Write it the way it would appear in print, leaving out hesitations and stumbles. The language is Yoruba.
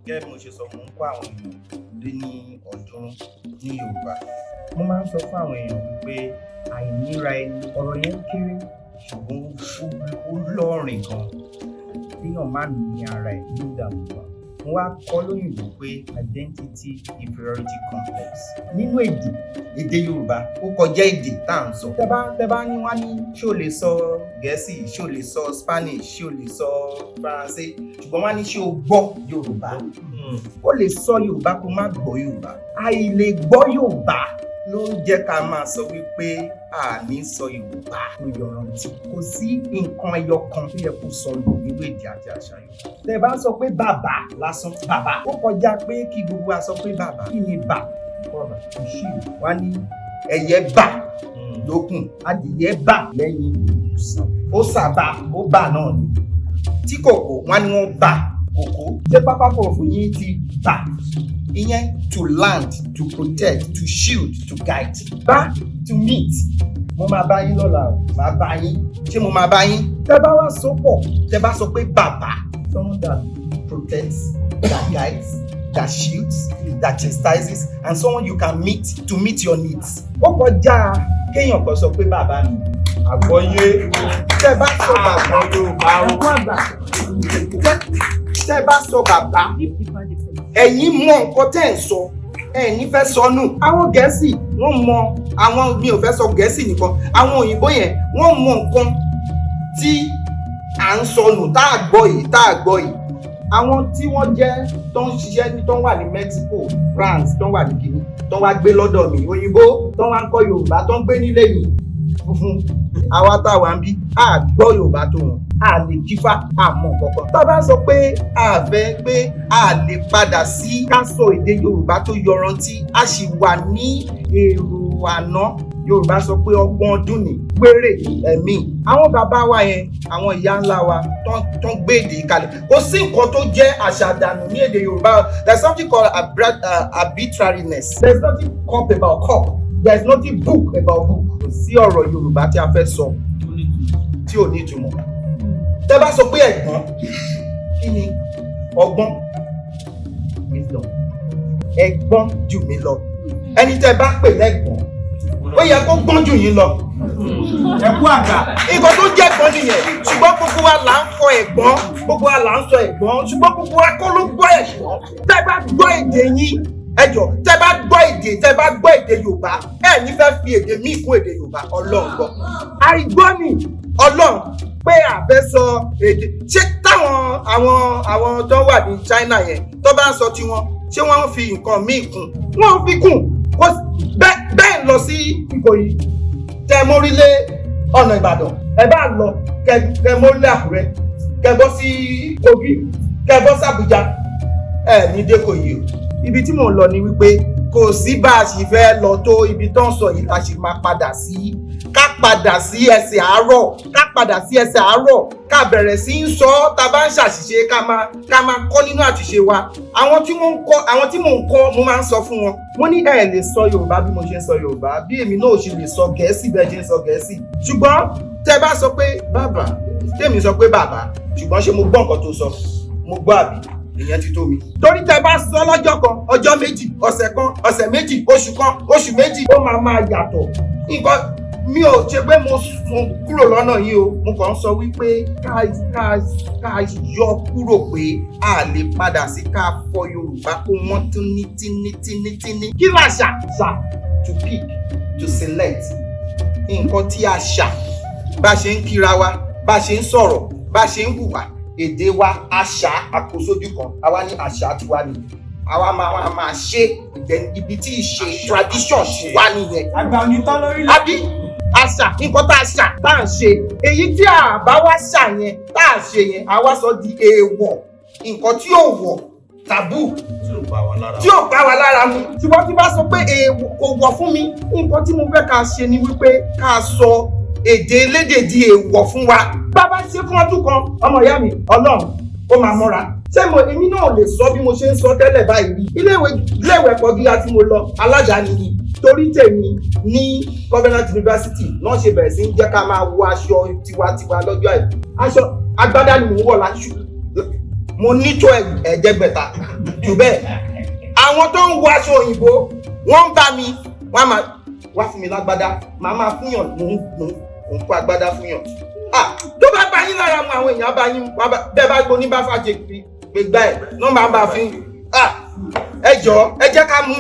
Gẹ́gẹ́ bí mo ṣe sọ, mo ń kọ́ àwọn èèyàn lé ní 300 ní Yorùbá. Mo máa ń sọ fún àwọn èèyàn wípé àìníra ẹni, ọ̀rọ̀ yẹn kéré, ṣùgbọ́n ó lọ́rìn gan. Kéèyàn má ní ara ẹ̀ ló dààmú wa. Mo wá kọ́ lóyìnbó pé identity inferiority complex. Nínú èdè Yorùbá, ó kọjá èdè tá à ń sọ. Tẹ́ bá ní wá ní, ṣé o lè sọ Gẹ̀ẹ́sì, ṣé o lè sọ Spanish, ṣé o lè sọ Faransé, ṣùgbọ́n wá ní, ṣé o gbọ́ Yorùbá? Ó lè sọ Yorùbá, kó má gbọ́ Yorùbá. Àìlè gbọ́ Yorùbá ló ń jẹ́ ká máa sọ wípé a ní sọ Yorùbá tó yọrantí. Kò sí nǹkan ẹyọ kan tó yẹ kó sọnù nínú èdè àti àṣà Yorùbá. Tẹ́ bá ń sọ pé bàbá lásán, bàbá, ó kọjá pé kí gbogbo wa sọ pé bàbá. Kí ni bà? Ìṣirò wá ní ẹyẹ bà lókun, adìyẹ bà lẹ́yìn, ó sàbà, ó bà náà ni. Tí kòkó wọn ni wọ́n bà kòkó. Ṣé pápákọ̀ òfurufú yín ti bà? Ìyẹn to land, to protect, to shield, to guide. Bá, to meet. Mo máa bá yín lọ́la o, máa bá yín. Ṣé mo máa bá yín? Tẹ́ bá wá sọ pọ̀, tẹ́ bá sọ pé bàbá, someone that protects, that guides, that shields, that chastises, and someone you can meet to meet your needs. Ó kọjá kéèyàn kan sọ pé bàbá mi. Àgbọ́yé. Tẹ́ bá sọ bàbá, Yorùbá o. Tẹ́ bá sọ bàbá, ẹ̀yin mọ nǹkan tẹ́ ẹ̀ ń sọ, ẹ̀ ní fẹ́ sọnù. Àwọn Gẹ̀ẹ́sì, wọ́n mọ àwọn, mi ò fẹ́ sọ Gẹ̀ẹ́sì nìkan, àwọn òyìnbó yẹn, wọ́n mọ nǹkan tí à ń sọnù tá a gbọ́ yìí, tá a gbọ́ yìí. Àwọn tí wọ́n jẹ́ tó ń ṣiṣẹ́ ní, tó ń wà ní Mexico, France, tó ń wà ní kìíní, tó ń wá gbé lọ́dọ̀ mi, òyìnbó tó ń wá ń kọ́ Yorùbá, tó ń gbé nílé mi funfun, àwa tá a wà ń bí, a gbọ́ Yorùbá tó wọn, a lè kífá, a mọ̀ kankan. Tá a bá sọ pé a fẹ́ pé a lè padà sí ká sọ èdè Yorùbá tó yọrantí, a sì wà ní èrò àná. Yorùbá sọ pé ọgbọ̀n ọdún ní wéré ẹ̀mí àwọn bàbá wa yẹn, àwọn ìyá ńlá wa tó ń gbé èdè kalẹ̀. Kò sí nǹkan tó jẹ́ àṣàdànù ní èdè Yorùbá. There is something called arbitrariness. There is nothing cup about cup, there is nothing book about book. Kò sí ọ̀rọ̀ Yorùbá tí a fẹ́ sọ tí ò ní ìtumọ̀. Tẹ́ bá sọ pé ẹ̀gbọ́n, kí ni ọgbọ́n? Wisdom. Ẹ̀gbọ́n jù mí lọ. Ẹni tẹ́ bá pè lẹ́gbọ́n, ó yẹ kó gbọ́n jù yín lọ. Ẹ kú àgbà. Nǹkan tó jẹ́ ẹ̀gbọ́n nìyẹn. Ṣùgbọ́n gbogbo wa là ń fọ ẹ̀gbọ́n, gbogbo wa là ń sọ ẹ̀gbọ́n, ṣùgbọ́n gbogbo wa kọ́ ló gbọ́ ẹ̀gbọ́n. Tẹ́ bá gbọ́ èdè yín, ẹ jọ̀ọ́, tẹ́ bá gbọ́ èdè, tẹ́ bá gbọ́ èdè Yorùbá, ẹ ní fẹ́ fi èdè míì kún èdè Yorùbá. Ọlọ́run gbọ́. Àìgbọ́ ni Ọlọ́run pé a fẹ́ sọ èdè. Ṣé táwọn àwọn tó wà ní China yẹn tó bá ń sọ tiwọn, ṣé wọ́n ń fi nǹkan míì kún? Wọ́n ń fi kún. Kò bẹ́ẹ̀ bẹ́ẹ̀ lọ sí Ìkòyí, tẹ mórílé ọ̀nà Ìbàdàn, ẹ bá lọ kẹ mórílé Àkúrẹ́, kẹ bọ́ sí Kogi, kẹ bọ́ sí Àbújá, ẹ ní dÉkòyí o. Ibi tí mò ń lọ ni wípé kò sí bá a sì fẹ́ lọ tó, ibi tó ń sọ yìí la sì máa padà sí. Ká padà sí ẹsẹ̀ àárọ̀, ká padà sí ẹsẹ̀ àárọ̀, ká bẹ̀rẹ̀ sí í sọ. Tá a bá ń ṣàṣìṣe, ká máa kọ́ nínú àṣìṣe wa. Àwọn tí wọ́n ń kọ́, àwọn tí mò ń kọ́, mo máa ń sọ fún wọn. Mo ní ẹ lè sọ Yorùbá bí mo ṣe ń sọ Yorùbá, bí èmi náà ò ṣe lè sọ Gẹ̀ẹ́sì bẹ́ẹ̀ ṣe ń sọ Gẹ̀ẹ́sì. Ṣùgbọ́n tẹ́ bá sọ pé bàbá, tèmi sọ pé bàbá, ṣùgbọ́n ṣé mo gbọ́ nǹkan tó sọ? Mo gbọ́ àbí? Ìyẹn ti tó mi. Torí tẹ́ bá sọ lọ́jọ́ kan, ọjọ́ 2, ọ̀sẹ̀ kan, ọ̀sẹ̀ 2, oṣù kan, oṣù 2, ó máa máa yàtọ̀. Nǹkan mi ò ṣe pé mo sùn kúrò lọ́nà yìí o. Mo kàn ń sọ wípé ká yọ kúrò pé a lè padà sí ká fọ Yorùbá kó mọ́ tíní tíní tíní tíní. Kí làṣà? Ṣà, to pick, to select. Nǹkan tí a ṣà, bá ṣe ń kíra wa, bá ṣe ń sọ̀rọ̀, bá ṣe ń hùwà, èdè wa, àṣà àkósójú kan. Àwa ní àṣà tiwa ni àwa máa ṣe. Then ibi tí ìṣe, tradition ti wá nìyẹn. Àgbà ò ní tán lórílẹ̀. Àbí àṣà, nǹkan tá a ṣà, tá à ń ṣe, èyí tí a bá wá ṣà yẹn, tá a ṣe yẹn, a wá sọ di èèwọ̀, nǹkan tí ò wọ̀, taboo. Tí ò bá wa lára. Tí ò bá wa lára mu. Ṣùgbọ́n tí bá sọ pé èèwọ̀ kò wọ̀ fún mi, nǹkan tí mo fẹ́ ká ṣe ni wípé ká sọ èdè elédè di èèwọ̀ fún wa. Bá ṣe fún ọdún kan, ọmọ ìyá mi, Ọlọ́run ó máa mọ́ra. Ṣé mo èmi náà lè sọ bí mo ṣe ń sọ tẹ́lẹ̀ báyìí rí? Iléèwé ẹ̀kọ́ gíga tí mo lọ, aládàáni ni. Torí tèmi ní Covenant University náà ṣe bẹ̀rẹ̀ sí ń jẹ́ ká máa wọ aṣọ tiwantiwa lọ́jọ́ àìkú. Aṣọ agbádá ni mò ń wọ̀ láṣù. Mo ní tó 500 jù bẹ́ẹ̀. Àwọn tó ń wọ aṣọ òyìnbó, wọ́n ń bá mi, wọ́n á máa wá fún mi lágbádá, màá máa fúnyàn, mò ń kó agbádá fúnyàn. Ah, tó bá bá yín lára mu, àwọn èèyàn bá yín bẹ́ẹ̀ bá gbóní bá fàjẹ gbégbá ẹ̀ ló máa bá fi. Ah, ẹ jọ̀ọ́, ẹ jẹ́ ká mú